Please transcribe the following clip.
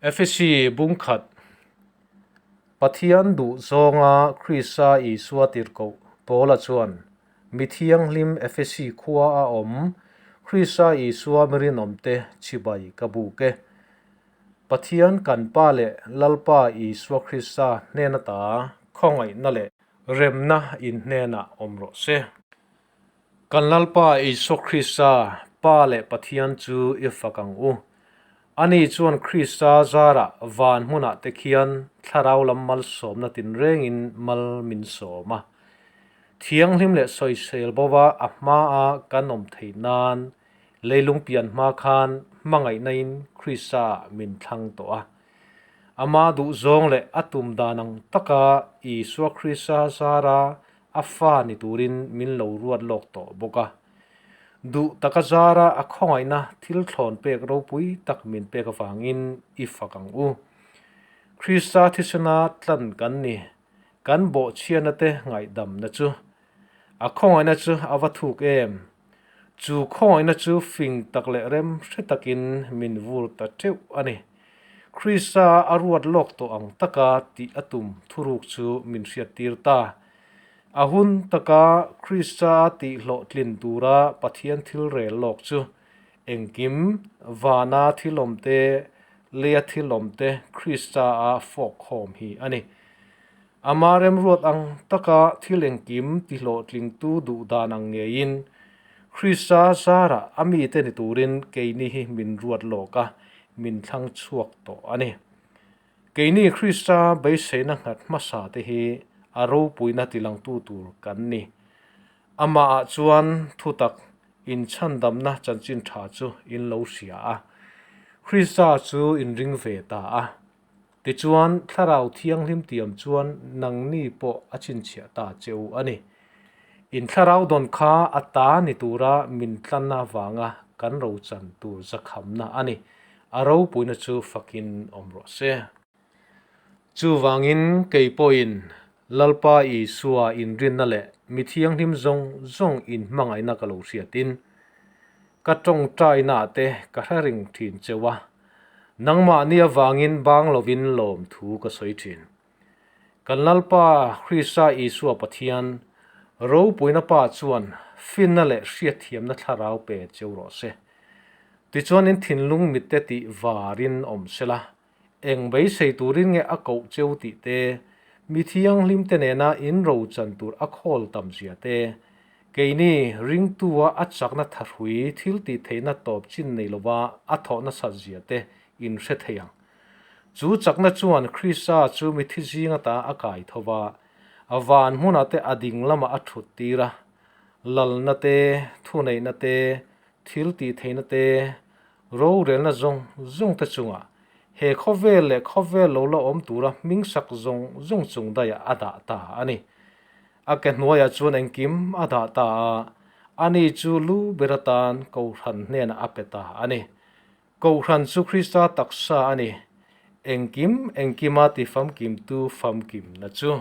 Efesi bung khat, Pathian duh zawnga Krista Isua tirhkoh Paula chuan mi thianghlim Efesi khua a awm Krista Isua mi rinawmte chibai ka buk e. Pathian kan Pa leh Lalpa Isua Krista hnen ata khawngaihna leh remna in hnenah awm rawh se. Kan Lalpa Isua Krista, Pa leh Pathian chu i fak ang u. Ani chuan Krista zarah van hmunah te khian thlarau lam malsawmna tinrengin mal min sawm a. Thianghlim leh sawisel bova a hmaa kan awm theih nan leilung pian hma khan hmangaihnain Krista min thlang tawh a. Ama duhzawng leh a tum dan ang taka Isua Krista zara a fa ni turin min lo ruat lawk tawh bawk a. Duh taka zara a khawngaihna thil thlawn pek ropui tak min pek avangin i fak ang u. Krista thisena tlan kan ni, kan bawhchhiatna te ngaihdamna chu. A khawngaihna chu a va thuk em? Chu khawngaihna chu fing tak leh rem hre takin min vur ta teuh a ni. Krista a ruat lawk tawh ang taka tih a tum thuruk chu min hriattir ta. A hun taka Krista a tih hlawhtlin tura Pathian thil rel lawk chu engkim vana thil awm te, leia thil awm te Krista a fawk khawm hi a ni. Ama remruat ang taka thil engkim ti hlawhtlingtu duh dan ang ngeiin Krista zarah a mite ni turin keini hi min ruat lawk a, min thlang chhuak tawh a ni. Keini Krista beiseina nghat hmasa te hi a ropuina tilangtu tur kan ni. Amahah chuan thutak inchhandamna chanchin tha chu in lo hria a, Krista chu in ring ve ta a. Tichuan, Thlarau Thianghlim tiam chuan nangni pawh a chhinchhiah ta che u a ni. In thlarau dawn kha a ta ni tura min tlanna vanga kan rochan tur zakhamna a ni. A ropuina chu fakin awm rawh se. Chuvangin kei pawhin Lalpa Isua inrinna leh mi thianghlim zawng zawng inhmangaihna ka lo hriatin, ka tawngtainaah te ka hre ring thin cheu a. Nangmahni avangin bang lovin lawm thu ka sawi thin. Kan Lalpa Krista Isua Pathian, ropuina Pa chuan finna leh hriatthiamna thlarau pe cheu rawh se. Tichuan in thinlung mitte tih varin awm sela, eng beisei turin nge a koh cheu tih te, mi thianghlimte nena in rochan tur a khawl tam zia te, Keini ringtua a chakna thahrui thil tih theihna tawp chin nei lova a thawh nasat zia te in hre thei ang. Chu chakna chuan Krista chu mithi zing ata a kai tho va, a van hmunah te a ding lamah a thut tir a, lalna te, thuneihna te, thil tih theihna te, rorelna zawng zawng te chungah he khawvel leh khawvel lo la awm tura hmingsak zawng zawng chung daihah a dah ta a ni. A ke hnuaiah chuan engkim a dah ta a, ani chu lu ber atan Kohhran hnenah a pe ta a ni. Kohhran chu Krista taksa a ni, engkim engkima tifamkimtu famkimna chu.